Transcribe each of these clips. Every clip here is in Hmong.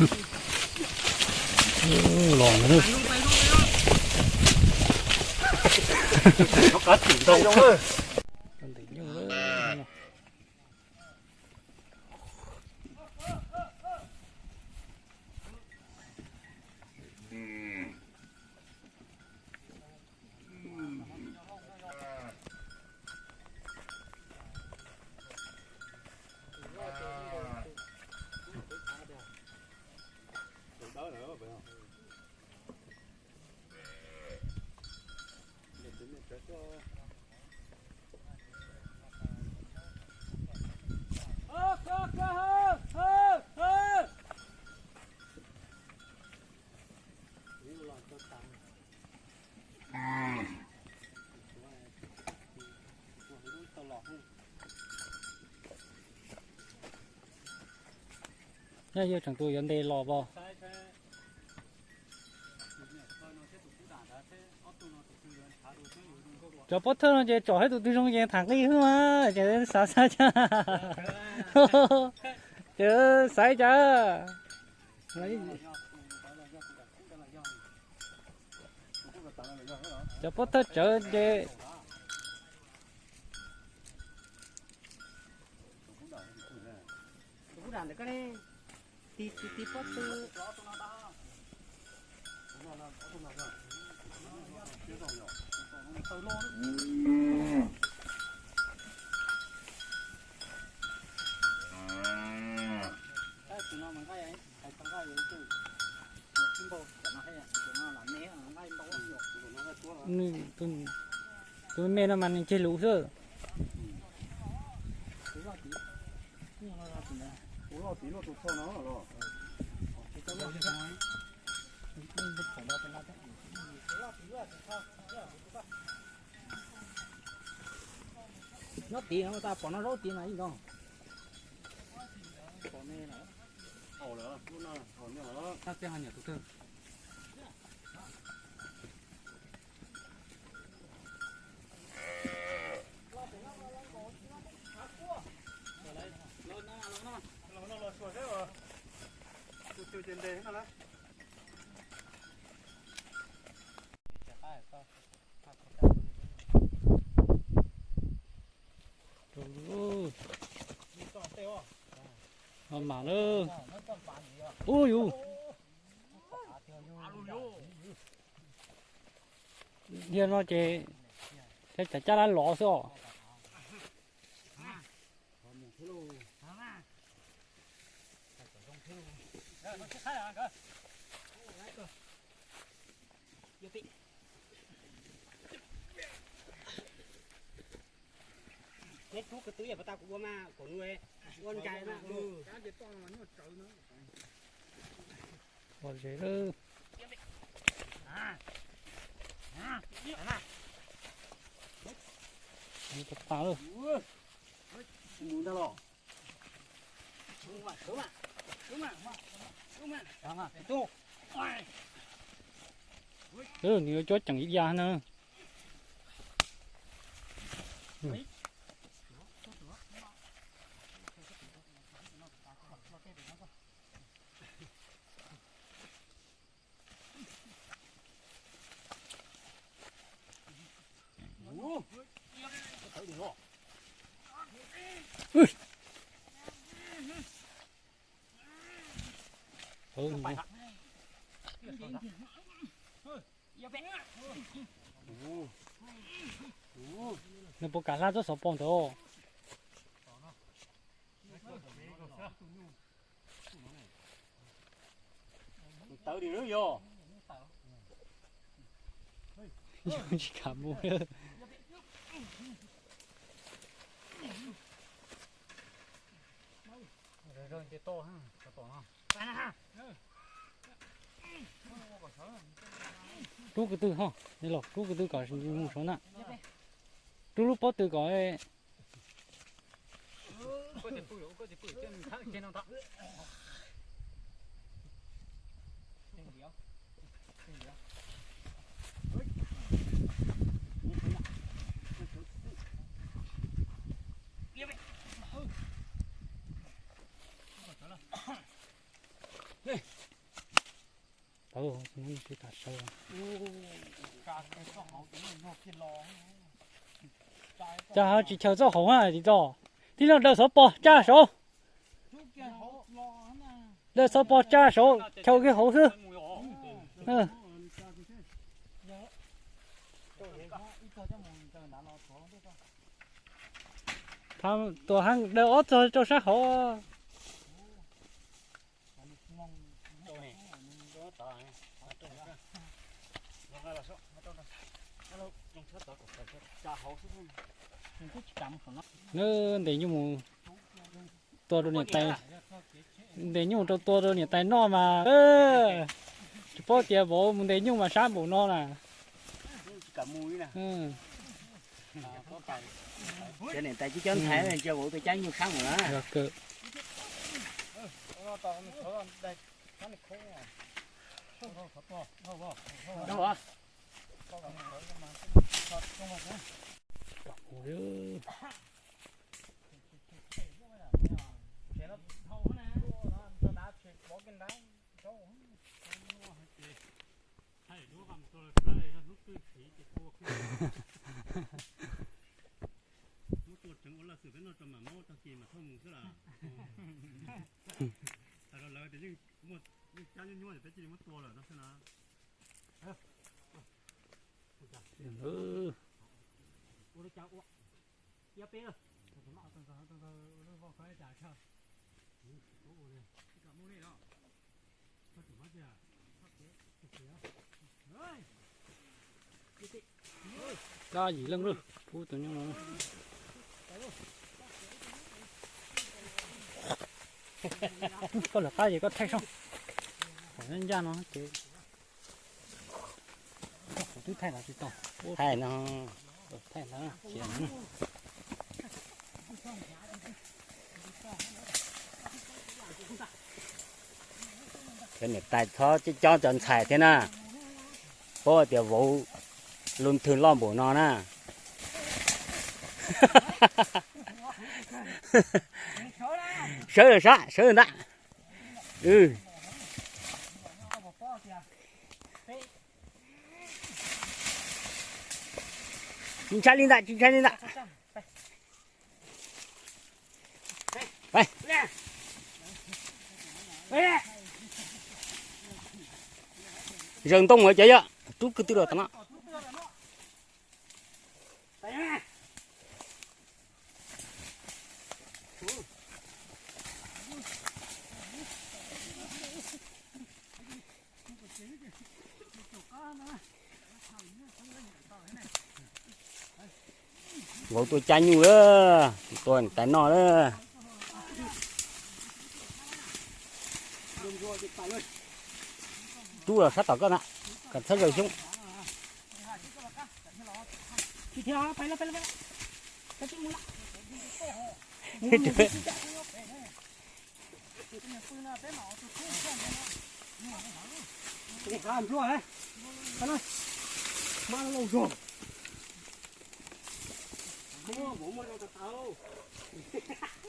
Los. Nyob yuav tseem tus yuav ntes los pom. Cov pob thawj no ces tsom hais tus twg zoo ces tham nqi xwb mas ces xav xav cas, ces xav cas. Cov pob thawj tsawv ces Tus me no mas nws ceg lus xwb. Nyob tid no tas pom no zaub tid mas ib no. Mam lawm. Ub yus. Dhia no ces cov caj dab lov xwb os. Neb rub ko twb yog pas tas kuv ua mas kom nws ua ncaig na. Ua zes lawm. Pas tas lawm. Nws yuav cuab ceem ib yam na. Nws puas kam hla tsob xov pos ntawd? Tawv di lawm yog. Tsis kam mus. Rub ko tw ho, nej los rub ko tw kom mus saud na. Rub lub pob tw kom. Tau, tsis tas sawv. Cas ho tsis chaws txoj hauv na tsis tau. Tib no daws xov pos tsa saud. Daws xov pos tsa saud chaw kiag hauv xwb. Tuam heev daws ob txog rau sab hauv. Nws ntes nyuj mus tua rau niam tais, ntes nyuj rau tua rau niam tais noj mas, tsis paub tias vauv mus ntes nyuj mas sab npaum no na. Cov niam tais cib cov ntxhais ntsia vauv tua cab nyuj sab mus na. Muab tua tseev ua laj xwm peb noj tso mam muab tag kis mam thauj mus xwb las. Hais rau lawv tias yeej muaj, yeej cab nyuaj nyuaj ces peb cia li muab tua lawm no xwb na. Dab yim leej lawm, pub tus nyuj no. Koj lawv qab ces koj thaij soj, qhov ncaj no ces kuv twb thaij los tsis tau. Thaij no, thaij no. Cov niam tais txhob cib cob cov ntxhais thiab na. Paub tias vauv lub nthwv loj npaum no na. Sawv lawm sab, sawv lawm ntag. Tsis ntshai li ntag, tsis ntshai li ntag. Zaws ntoo lawm cov yog rub kwv tij los tom no. Vauv tua cab nyuj lawm, tua niam tais noj lawm. Rub los sab tom koj na, kom txhob zaws xyoob.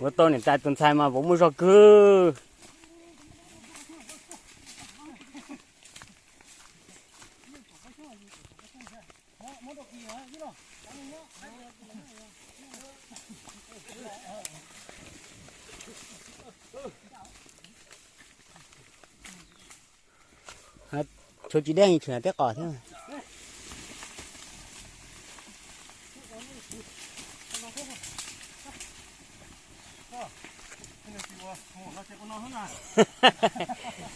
Vauv tau niam tais tus ntxhais mas vauv muaj zog kawg. Tshuav tsis deb, tshuav tej qos thiab.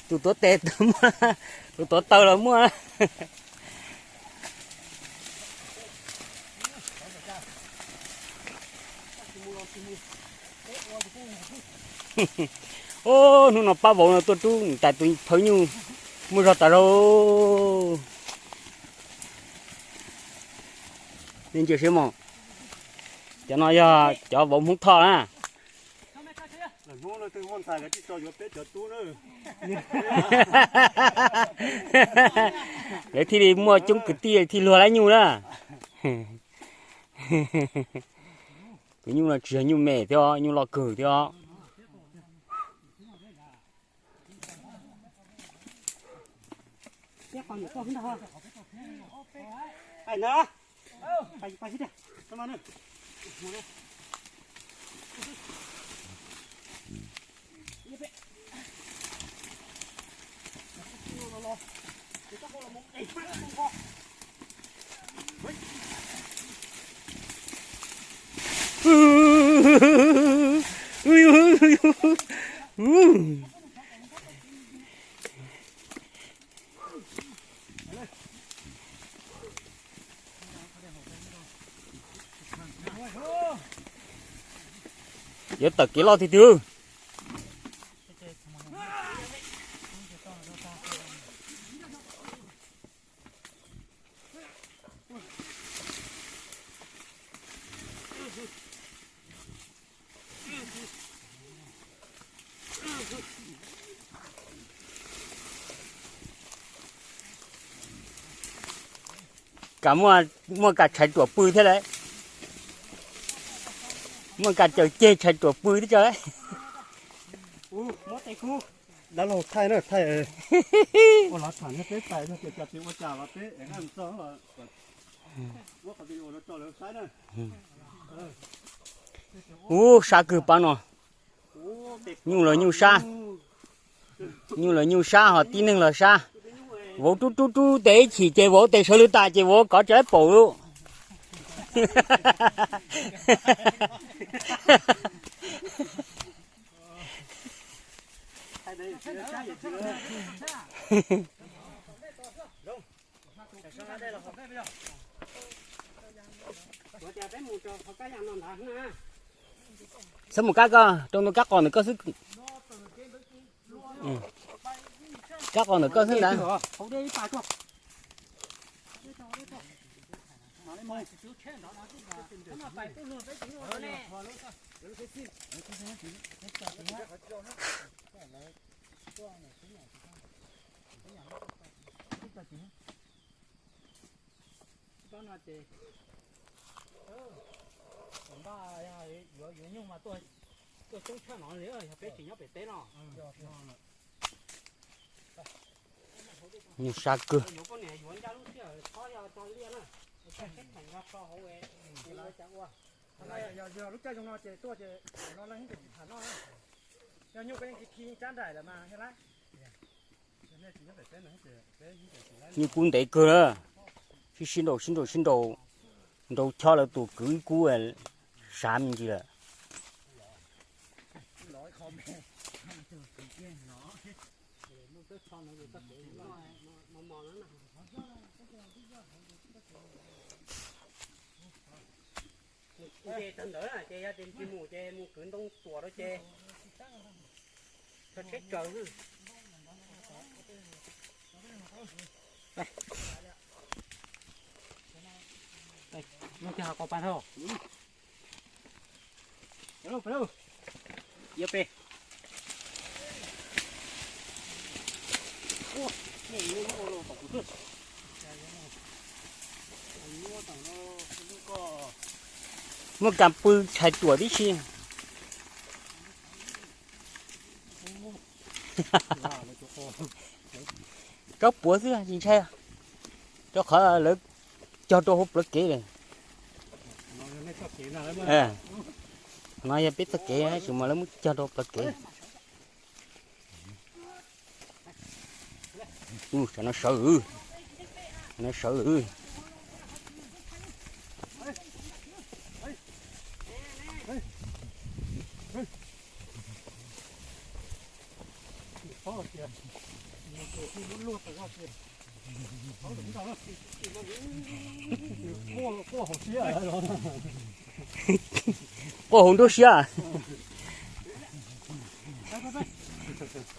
Tus tuav tes tus muaj, tus tuav taw los muaj. Ub, hnub no pab vauv no tuaj rub niam tais tus phawj nyuj muaj zog tas zog. Nej ntsia seb mog, cov no yog cov vauv Hmoob Thoj na. Lawv thiaj li muaj coob kwv tij thiaj luag lab nyuj na. Tus nyuj no tsis yog nyuj me thiab os, nyuj loj kawg thiab os. Yuav tawm kev loj tiag tiag. Kam muaj, muaj kas tshais ruam pw thiab lawm. Muaj kas caws ceg tshais ruam pw thiab tso. Dab laug thaij na, thaij. Ua lov tham nyob peb pais no ces cas tsis ua cas los peb ev nqaij mus txog los ua qhov video no rau lawv saib na. Ub, sab kawg pab no. Nyuj los nyuj sab, nyuj los nyuj sab ho tib neeg los sab. Vauv rub rub rub tes ib chim ces vauv tes sawv lwg tas ces vauv kov tso ib paum lawm. Txhob mus kab koj, rau ntawm kab qos ntawm koj xwb. Kab qos ntawm koj xwb ntag. Tsob no ces npaj yuav, yuav nyuj mas tuaj coob tshaj no li, yog peb tsis nyob pem teb no. Nyuj sab kawg. Yuav poj niam yuav ncaj lub sij hawm txhob yog tso liaj na, seb theem nqa so hauv es ua cas ua. Yog lub caij zoo no ces tuaj ces no leej twg tsis tham noj na. Yog nyuj koj yeej khi khi tsab nraim lawm mas yog lawm. Nyuj kub ntev kawg na, sib sib nraus sib nraus sib nraus, nraus chob lawv tus kwv ib kub sav me ntsis lawm. Ces tag ntawd ces yog tias tsis mus ces mus kwv ntoo tuam rau ces tso tsheb raws. Mus kiag hav qos pas thau. Yog pem. Muaj kas pw tshais ruam tib si. Tsob puav xwb tsis ntshai, rau qhov lawv cog rau hauv plawv kev lawm. No yog peb txoj kev tab sis mas lawv muab cog rau plawv kev. Ub, sav no sawv, no sawv. Quaj hauv nruab siab.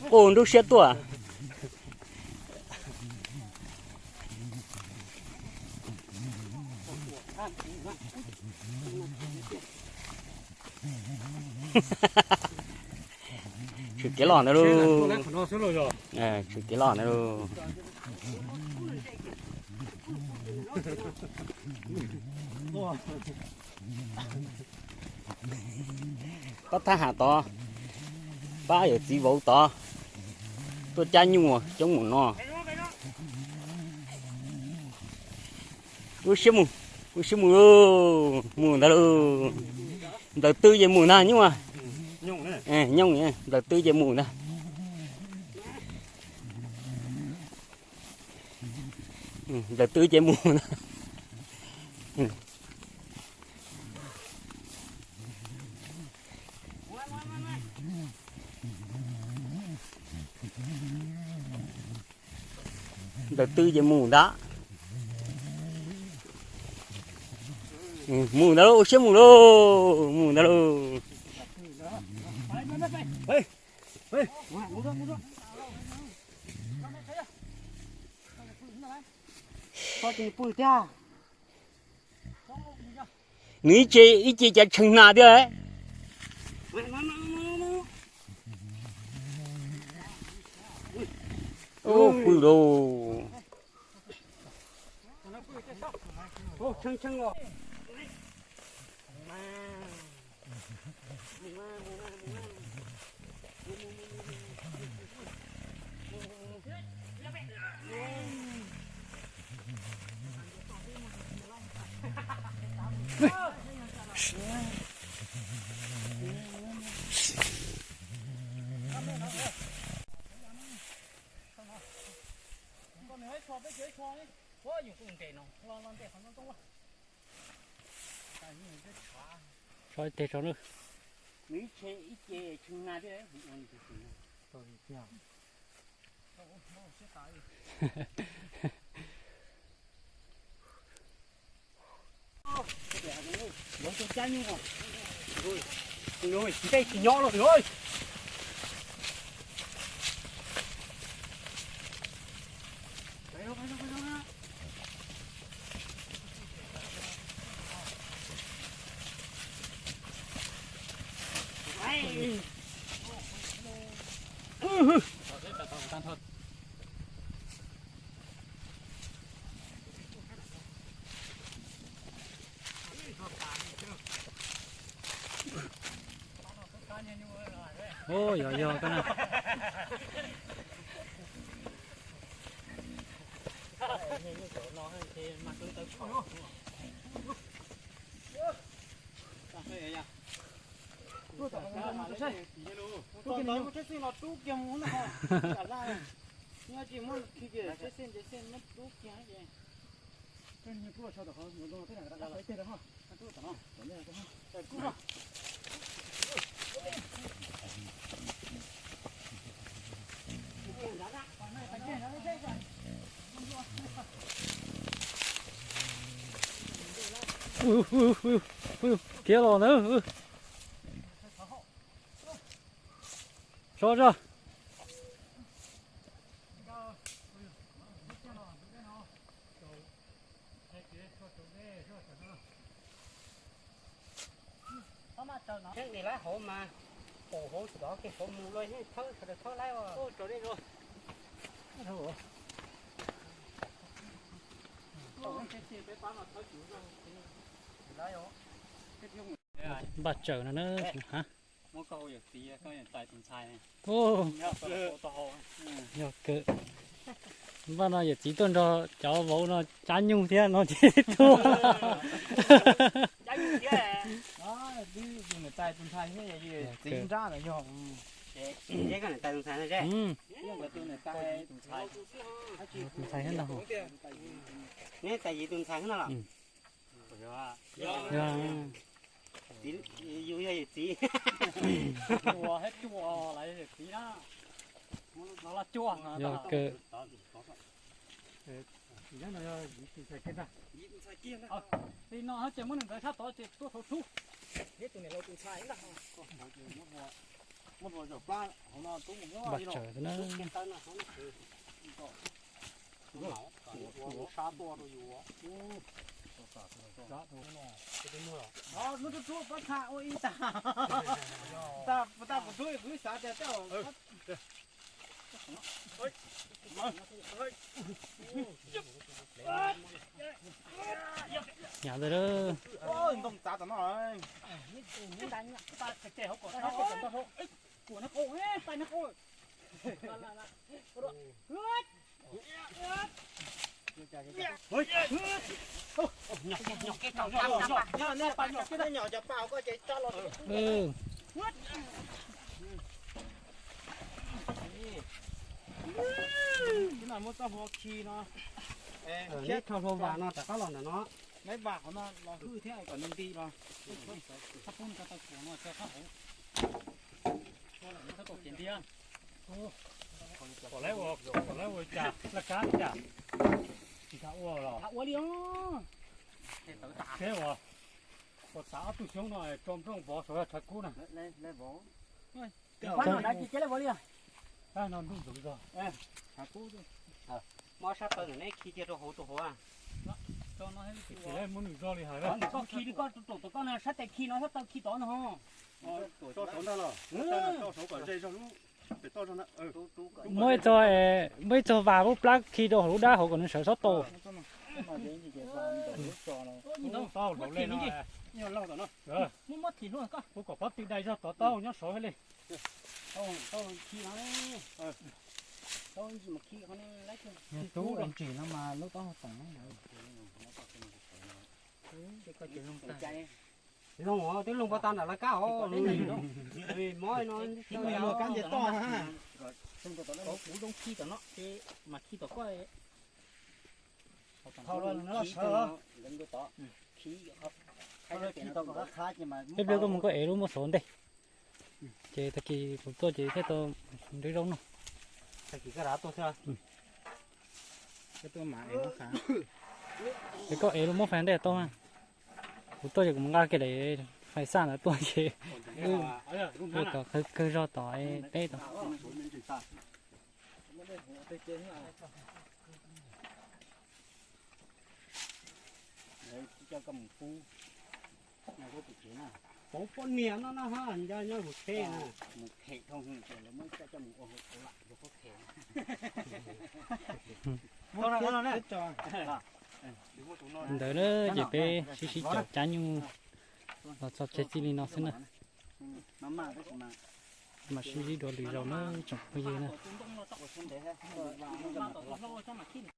Quaj hauv nruab siab tuaj. Tshwm kev los ntawd lauj. Tshwm kev los ntawd lauj. Pab thab ham tod, pab yawm txiv vauv tod, tuaj cab nyuj coob mus no. Ua siab mus, ua siab mus lauj, mus ntag lauj. Nplawm twb ces mus ntag nyuj. Nyooj, nplawm twb ces mus ntag. Nplawm twb ces mus ntag. Nplawm twb ces mus ntag. Mus ntag lauj, ua siab mus lauj, mus ntag lauj. Nws ib ce, ib ce cav tshee hna thiab. Pw lauj. Tso ib teg tso na. Nws ib ce, ib ce tshee hna thiab. Ntej tsis nyob los. Ub, yog yog koj na. Khiav los ntawd. Tso tso. Tseeb li lawv hauv mas, pum hauv tod kev hauv mus los yeej thawb sawv daws thawb lawm os. Npaj tsawm no na. Yog kawg. Npaj no yawm txiv tuaj nrog cov vauv no cab nyuj thiab no ces tuaj. Tus ntxhais thiab ntag. Neb tais yim tus ntxhais no los? Yus yog yawm txiv. Ua thiab cua los yog yawm txiv na. Los los cua. Yog kawg. Li no ces muab nws ntawd sab tod ces tuaj thaum tub. Tus niam laus tus ntxhais ntag. Muab hlua zaum plab hauv no tub mus muab ib los. Tub kiag tawb no hauv no. Sab tuaj rau yus. Muab tub tub pob txha ua ib tag. Tag kuv tub kuv xav tias tej Nyam ntawd. Ntoo txav tom no. Muab txoj hlua khi no, neb rho hlua vas no rov qab los ntawm no. Neb vas qhov no los hwj thiab kom nws nti los. Txhob pub nws ko taw kuam no tso txhob hauv. Kom lawv ua, kom lawv ua cas laj kab cas. Tsis kam ua los. Ua li. Seb ua, ua tav ob tug xyoob no tso nplooj vov saum yog tshav kub na. Li no ntuj ntxoov zog. Mob sab taw ntawm neb khi kiag rau hauv rau hauv. Tsis muab nws zog li hais. Koj khi li koj, tus koj no sab tes khi no sab taw khi tod no. Tso saud ntag los, tso saud kom ze zog lub pem toj zog ntag. Muab ib txog, muab ib txog vas lub plab khi rau hauv lub dab hauv kom nws sawv txhob tau. Muab muab thim hlua koj. Kuv kom pob tw dai zog tod tau nyob saud li. Tub ntsis no mas lub taub hau teem. Zoo, twb loog pov tau nram lawv kab os. Mob no, kab nce toj. Kuv zoo khi tom no ces mas khi tom koj. Ib pliag koj mus koj ev lub muab saud ntej, ces tag kis kuv tuaj ces thiaj tau nrhiav zaub noj. Tag kis koj rov tuaj xwb. Es koj ev lub muab fais ntej tau. Kuv tuaj ces kuv mus nqa kiag daim fais xaj ntawd tuaj ces ua kom kawg zog tom peb tod. Pov poj niam no no ho nco nyob mus tsheb na. Ntawd na ces peb sib sib caum cab nyuj los txog tseg txij li no xwb na. Mam sib ntsib dua lwm zaus na tsoom phooj ywg na.